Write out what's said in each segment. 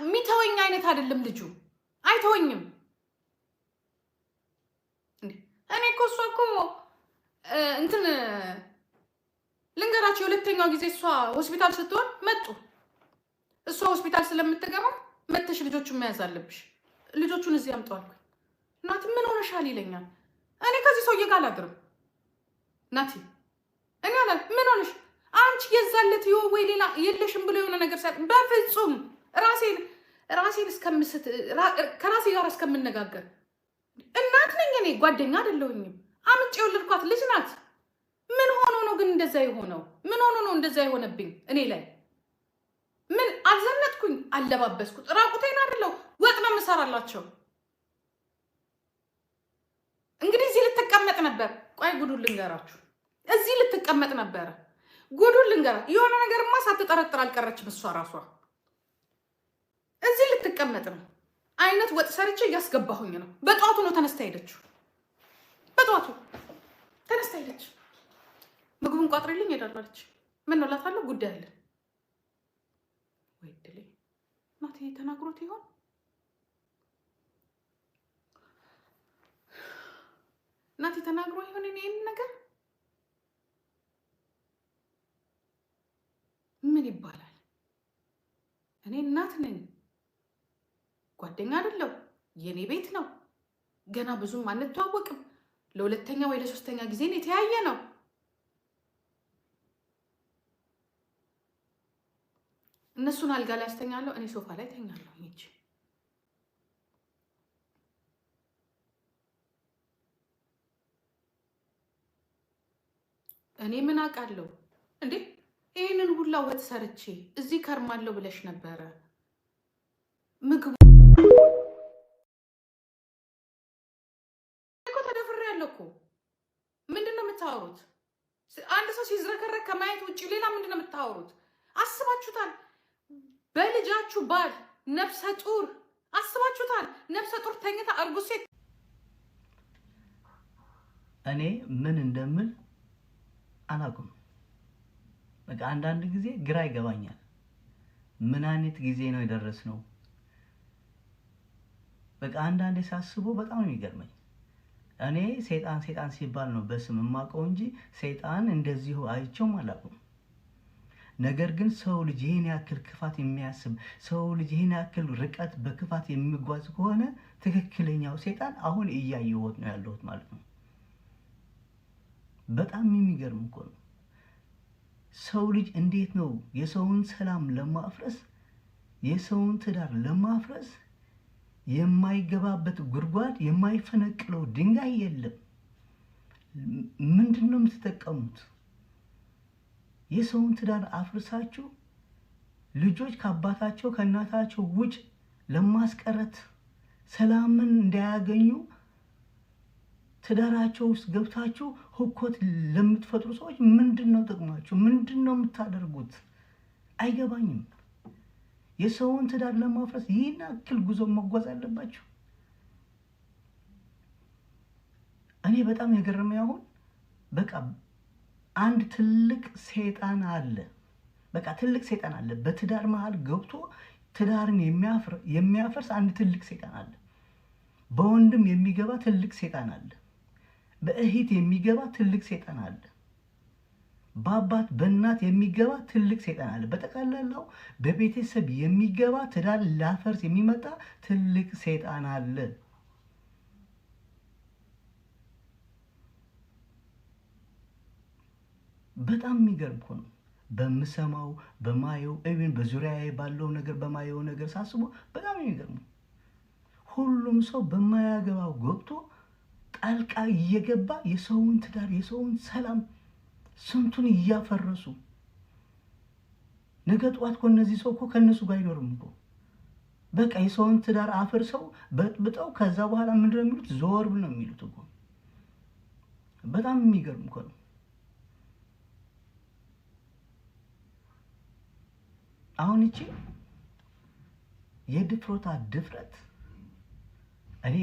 የሚተወኝ አይነት አይደለም ልጁ፣ አይተወኝም። እኔ እኮ እሷ እኮ እንትን ልንገራቸው፣ የሁለተኛው ጊዜ እሷ ሆስፒታል ስትሆን መጡ። እሷ ሆስፒታል ስለምትገባ መተሽ ልጆቹን መያዝ አለብሽ፣ ልጆቹን እዚህ አምጠው አልኩኝ። ናቲ ምን ሆነሻል ይለኛል። እኔ ከዚህ ሰውዬ ጋር አላድርም ናቲ። እኔ አላ ምን ሆነሽ አንቺ የዛለት ወይ ሌላ የለሽም ብሎ የሆነ ነገር ሳይ በፍጹም ራሴን እስከምስት ከራሴ ጋር እስከምነጋገር እናት ነኝ እኔ፣ ጓደኛ አይደለሁኝም። አምጬ የወለድኳት ልጅ ናት። ምን ሆኖ ነው ግን እንደዛ የሆነው? ምን ሆኖ ነው እንደዛ የሆነብኝ እኔ ላይ? ምን አልዘነጥኩኝ፣ አለባበስኩት፣ ራቁቴን አይደለሁ፣ ወጥ ነው የምሰራላቸው። እንግዲህ እዚህ ልትቀመጥ ነበር። ቆይ ጉዱን ልንገራችሁ። እዚህ ልትቀመጥ ነበረ። ጉዱን ልንገራ። የሆነ ነገርማ ሳትጠረጥር አልቀረችም እሷ ራሷ። እዚህ ልትቀመጥ ነው አይነት ወጥ ሰርቼ እያስገባሁኝ ነው። በጠዋቱ ነው ተነስታ ሄደችው። በጠዋቱ ተነስታ ሄደች። ምግቡን ቋጥሬልኝ እሄዳለሁ አለች። ምን ነው እላታለሁ። ጉዳይ አለ ወይ ድሌ ናቲ ተናግሮት ይሆን? ናቲ ተናግሮ ይሆን? ይሄን ነገር ምን ይባላል? እኔ እናት ነኝ፣ ጓደኛ አይደለሁ። የኔ ቤት ነው። ገና ብዙም አንተዋወቅም። ለሁለተኛ ወይ ለሶስተኛ ጊዜ የተያየ ነው። እነሱን አልጋ ላይ አስተኛለሁ፣ እኔ ሶፋ ላይ ተኛለሁ። ሂጅ እኔ ምን አውቃለሁ እንዴ? ይህንን ሁላ ወጥ ሰርቼ እዚህ ከርማለሁ ብለሽ ነበረ። ምግቡ እኮ ተደፍሬያለሁ እኮ። ምንድን ነው የምታወሩት? አንድ ሰው ሲዝረከረክ ከማየት ውጭ ሌላ ምንድን ነው የምታወሩት? አስባችሁታል? በልጃችሁ ባል ነፍሰ ጡር አስባችሁታል? ነፍሰ ጡር ተኝታ እርጉዝ ሴት። እኔ ምን እንደምል አላውቅም። በቃ አንዳንድ ጊዜ ግራ ይገባኛል። ምን አይነት ጊዜ ነው የደረስነው? በቃ አንዳንዴ ሳስበው በጣም ነው የሚገርመኝ። እኔ ሰይጣን ሰይጣን ሲባል ነው በስም የማውቀው እንጂ ሰይጣን እንደዚሁ አይቼውም አላውቅም። ነገር ግን ሰው ልጅ ይህን ያክል ክፋት የሚያስብ፣ ሰው ልጅ ይህን ያክል ርቀት በክፋት የሚጓዝ ከሆነ ትክክለኛው ሰይጣን አሁን እያየሁት ነው ያለሁት ማለት ነው። በጣም የሚገርም እኮ ነው። ሰው ልጅ እንዴት ነው የሰውን ሰላም ለማፍረስ፣ የሰውን ትዳር ለማፍረስ የማይገባበት ጉድጓድ የማይፈነቅለው ድንጋይ የለም። ምንድን ነው የምትጠቀሙት? የሰውን ትዳር አፍርሳችሁ ልጆች ከአባታቸው ከእናታቸው ውጭ ለማስቀረት፣ ሰላምን እንዳያገኙ ትዳራቸው ውስጥ ገብታችሁ ሁከት ለምትፈጥሩ ሰዎች ምንድን ነው ጥቅማችሁ? ምንድን ነው የምታደርጉት? አይገባኝም። የሰውን ትዳር ለማፍረስ ይህን ያክል ጉዞ መጓዝ አለባችሁ? እኔ በጣም የገረመኝ አሁን በቃ አንድ ትልቅ ሰይጣን አለ። በቃ ትልቅ ሰይጣን አለ። በትዳር መሀል ገብቶ ትዳርን የሚያፈርስ አንድ ትልቅ ሰይጣን አለ። በወንድም የሚገባ ትልቅ ሰይጣን አለ። በእህት የሚገባ ትልቅ ሰይጣን አለ። በአባት በእናት የሚገባ ትልቅ ሰይጣን አለ። በጠቅላላው በቤተሰብ የሚገባ ትዳር ላፈርስ የሚመጣ ትልቅ ሰይጣን አለ። በጣም የሚገርም እኮ ነው። በምሰማው በማየው even በዙሪያዬ ባለው ነገር በማየው ነገር ሳስበው በጣም የሚገርም፣ ሁሉም ሰው በማያገባው ገብቶ ጣልቃ እየገባ የሰውን ትዳር የሰውን ሰላም ስንቱን እያፈረሱ፣ ነገ ጠዋት እኮ እነዚህ ሰው እኮ ከእነሱ ጋር አይኖርም እኮ። በቃ የሰውን ትዳር አፍርሰው በጥብጠው ከዛ በኋላ ምንድን ነው የሚሉት? ዞር ነው የሚሉት እኮ። በጣም የሚገርም እኮ ነው። አሁን እቺ የድፍሮታ ድፍረት እኔ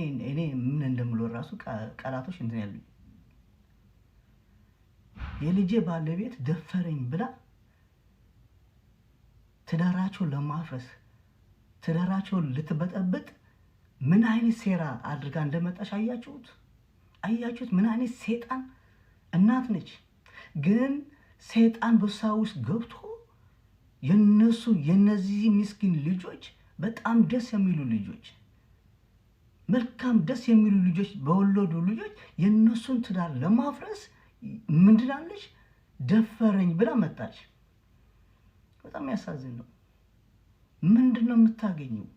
ምን እንደምለው ራሱ ቃላቶች እንትን ያሉኝ፣ የልጄ ባለቤት ደፈረኝ ብላ ትዳራቸው ለማፍረስ ትዳራቸውን ልትበጠብጥ ምን አይነት ሴራ አድርጋ እንደመጣች አያችሁት? አያችሁት? ምን አይነት ሴጣን እናት ነች። ግን ሴጣን በሷ ውስጥ ገብቶ የነሱ የነዚህ ምስኪን ልጆች፣ በጣም ደስ የሚሉ ልጆች፣ መልካም ደስ የሚሉ ልጆች በወለዱ ልጆች የነሱን ትዳር ለማፍረስ ምንድናለች ደፈረኝ ብላ መጣች። በጣም ያሳዝን ነው። ምንድን ነው የምታገኘው?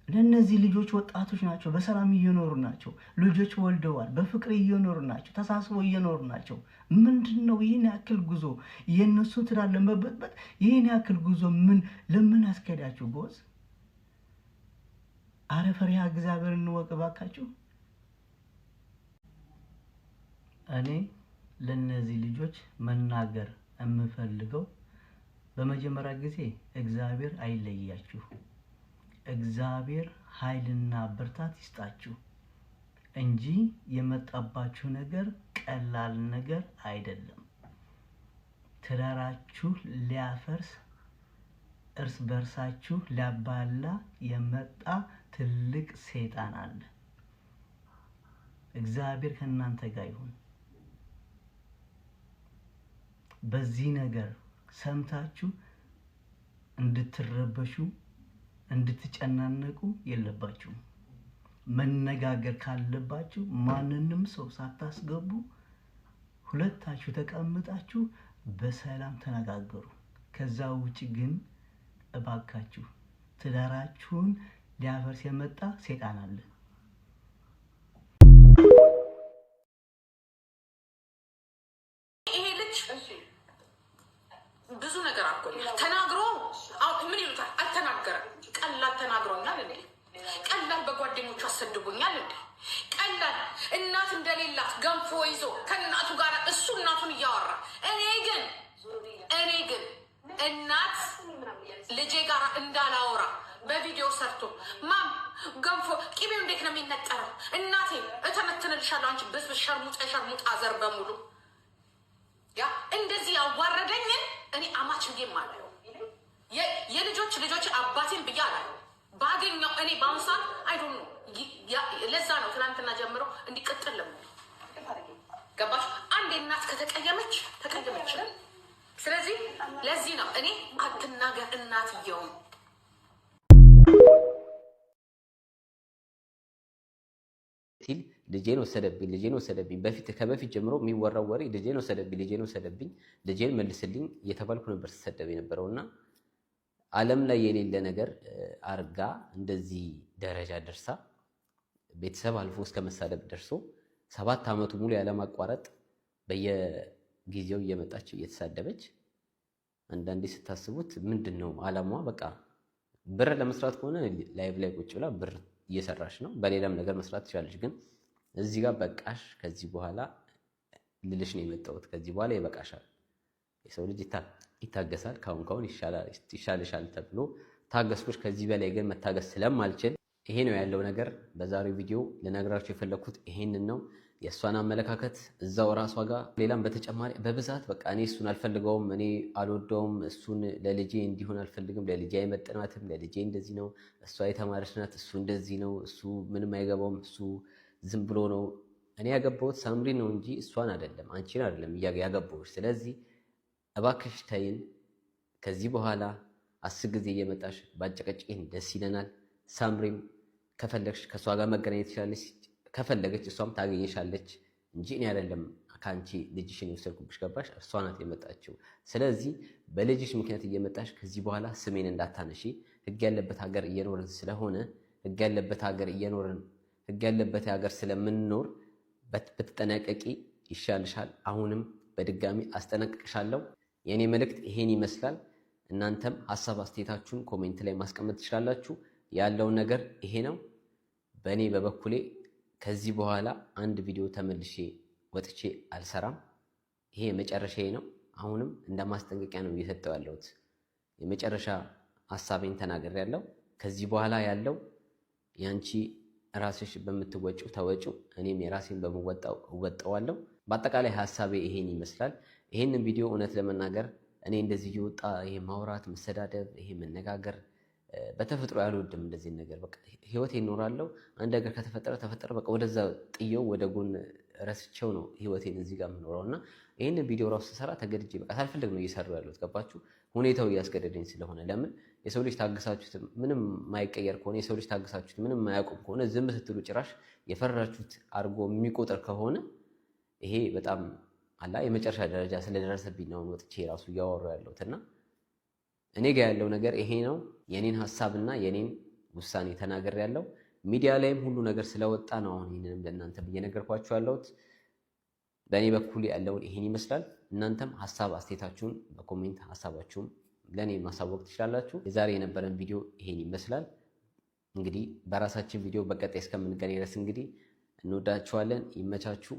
ለእነዚህ ልጆች ወጣቶች ናቸው፣ በሰላም እየኖሩ ናቸው። ልጆች ወልደዋል፣ በፍቅር እየኖሩ ናቸው፣ ተሳስበው እየኖሩ ናቸው። ምንድን ነው ይህን ያክል ጉዞ የእነሱን ትዳር ለመበጥበጥ ይህን ያክል ጉዞ ምን ለምን አስኬዳችሁ? ጎዝ አረ ፈሪሃ እግዚአብሔር እንወቅ እባካችሁ። እኔ ለእነዚህ ልጆች መናገር የምፈልገው በመጀመሪያ ጊዜ እግዚአብሔር አይለያችሁ፣ እግዚአብሔር ኃይልና ብርታት ይስጣችሁ እንጂ የመጣባችሁ ነገር ቀላል ነገር አይደለም። ትዳራችሁ ሊያፈርስ፣ እርስ በርሳችሁ ሊያባላ የመጣ ትልቅ ሰይጣን አለ። እግዚአብሔር ከእናንተ ጋር ይሁን። በዚህ ነገር ሰምታችሁ እንድትረበሹ እንድትጨናነቁ የለባችሁም። መነጋገር ካለባችሁ ማንንም ሰው ሳታስገቡ ሁለታችሁ ተቀምጣችሁ በሰላም ተነጋገሩ። ከዛ ውጭ ግን እባካችሁ ትዳራችሁን ሊያፈርስ የመጣ ሴጣን አለ። ይሄ ልጅ ብዙ ነገር አድርጎኛል። ተናግሮ አሁን ምን ይሉታል? አልተናገረም። ቀላል ተናግሮኛል እንዴ? ቀላል በጓደኞቹ አሰድቦኛል እንዴ? ቀላል እናት እንደሌላት ገንፎ ይዞ ከእናቱ ጋር እሱ እናቱን እያወራ እኔ ግን እናት ልጄ ጋር እንዳላወራ በቪዲዮ ሰርቶ mom ገንፎ ቅቤው እንዴት ነው የሚነጠረው? እናቴ እተመትንልሻለሁ አንቺ ብስብስ ሸርሙጣ ሸርሙጣ ዘር በሙሉ ያ እንደዚህ ያዋረደኝን እኔ አማች ብዬ አላየው። የልጆች ልጆች አባቴን ብዬ አላየው። ባገኘው እኔ በአሁኑ ሰዓት I don't know። ለዛ ነው ትናንትና ጀምሮ እንዲቀጥል ለምነው ገባሽ? አንድ እናት ከተቀየመች ተቀየመች። ስለዚህ ለዚህ ነው እኔ አትናገር እናትየውም ሲል ልጄን ወሰደብኝ፣ ልጄን ወሰደብኝ። በፊት ከበፊት ጀምሮ የሚወራው ወሬ ልጄን ወሰደብኝ፣ ልጄን ወሰደብኝ፣ ልጄን መልስልኝ እየተባልኩ ነበር ስሰደብ የነበረው። እና ዓለም ላይ የሌለ ነገር አርጋ እንደዚህ ደረጃ ደርሳ ቤተሰብ አልፎ እስከ መሳደብ ደርሶ 7 ዓመቱ ሙሉ ያለማቋረጥ በየጊዜው እየመጣች እየተሳደበች፣ አንዳንዴ ስታስቡት ምንድን ነው አላማዋ? በቃ ብር ለመስራት ከሆነ live ላይ ቁጭ ብላ ብር እየሰራች ነው። በሌላም ነገር መስራት ትችላለች። ግን እዚህ ጋር በቃሽ፣ ከዚህ በኋላ ልልሽ ነው የመጣሁት። ከዚህ በኋላ ይበቃሻል። የሰው ልጅ ይታገሳል። ካሁን ካሁን ይሻልሻል ተብሎ ታገስኩሽ። ከዚህ በላይ ግን መታገስ ስለማልችል ይሄ ነው ያለው ነገር። በዛሬው ቪዲዮ ልነግራችሁ የፈለግኩት ይሄንን ነው። የእሷን አመለካከት እዛው እራሷ ጋር ሌላም በተጨማሪ በብዛት በቃ እኔ እሱን አልፈልገውም፣ እኔ አልወደውም፣ እሱን ለልጄ እንዲሆን አልፈልግም፣ ለልጄ አይመጥናትም፣ ለልጄ እንደዚህ ነው፣ እሷ የተማረች ናት፣ እሱ እንደዚህ ነው፣ እሱ ምንም አይገባውም፣ እሱ ዝም ብሎ ነው። እኔ ያገባሁት ሳምሪ ነው እንጂ እሷን አይደለም፣ አንቺን አይደለም ያገባሁሽ። ስለዚህ እባክሽ ተይን። ከዚህ በኋላ 10 ጊዜ እየመጣሽ ባጨቀጭቅን ደስ ይለናል። ሳምሪም ከፈለግሽ ከእሷ ጋር መገናኘት ትችላለች። ከፈለገች እሷም ታገኘሻለች እንጂ እኔ አይደለም ከአንቺ ልጅሽን የወሰድኩብሽ። ገባሽ? እሷ ናት የመጣችው። ስለዚህ በልጅሽ ምክንያት እየመጣሽ ከዚህ በኋላ ስሜን እንዳታነሺ። ህግ ያለበት ሀገር እየኖርን ስለሆነ፣ ህግ ያለበት ሀገር እየኖርን፣ ህግ ያለበት ሀገር ስለምንኖር ብትጠነቀቂ ይሻልሻል። አሁንም በድጋሚ አስጠነቅቅሻለሁ። የእኔ መልእክት ይሄን ይመስላል። እናንተም ሀሳብ አስተያየታችሁን comment ላይ ማስቀመጥ ትችላላችሁ። ያለው ነገር ይሄ ነው። በእኔ በበኩሌ ከዚህ በኋላ አንድ ቪዲዮ ተመልሼ ወጥቼ አልሰራም። ይሄ የመጨረሻዬ ነው። አሁንም እንደ ማስጠንቀቂያ ነው እየሰጠው ያለሁት። የመጨረሻ ሀሳቤን ተናግሬያለሁ። ከዚህ በኋላ ያለው ያንቺ ራስሽ በምትወጪው ተወጪው፣ እኔም የራሴን በምወጣው እወጣዋለሁ። በአጠቃላይ ሀሳቤ ይሄን ይመስላል። ይሄንን ቪዲዮ እውነት ለመናገር እኔ እንደዚህ እየወጣ ይሄ ማውራት፣ መሰዳደብ፣ ይሄ መነጋገር በተፈጥሮ አልወድም እንደዚህ ነገር። በቃ ህይወቴ እኖራለሁ። አንድ ነገር ከተፈጠረ ተፈጠረ፣ በቃ ወደዛ ጥየው ወደ ጎን ረስቸው ነው ህይወቴን እዚህ ጋር የምኖረው። እና ይህንን ቪዲዮ ራሱ ስሰራ ተገድጄ በቃ ሳልፈልግ ነው እየሰሩ ያለሁት። ገባችሁ? ሁኔታው እያስገደደኝ ስለሆነ። ለምን የሰው ልጅ ታግሳችሁት ምንም የማይቀየር ከሆነ፣ የሰው ልጅ ታግሳችሁት ምንም የማያቆም ከሆነ፣ ዝም ስትሉ ጭራሽ የፈራችሁት አድርጎ የሚቆጥር ከሆነ ይሄ በጣም አላ የመጨረሻ ደረጃ ስለደረሰብኝ ነው ወጥቼ ራሱ እያወራሁ ያለሁት። እና እኔ ጋር ያለው ነገር ይሄ ነው። የኔን ሀሳብና የኔን ውሳኔ ተናገር ያለው ሚዲያ ላይም ሁሉ ነገር ስለወጣ ነው አሁን ይህንንም ለእናንተ እየነገርኳችሁ ያለሁት። በእኔ በኩል ያለውን ይሄን ይመስላል። እናንተም ሀሳብ አስተያየታችሁን በ comment ሀሳባችሁን ለእኔ ማሳወቅ ትችላላችሁ። የዛሬ የነበረን ቪዲዮ ይሄን ይመስላል። እንግዲህ በራሳችን ቪዲዮ በቀጣይ እስከምንገናኝ ድረስ እንግዲህ እንወዳችኋለን። ይመቻችሁ።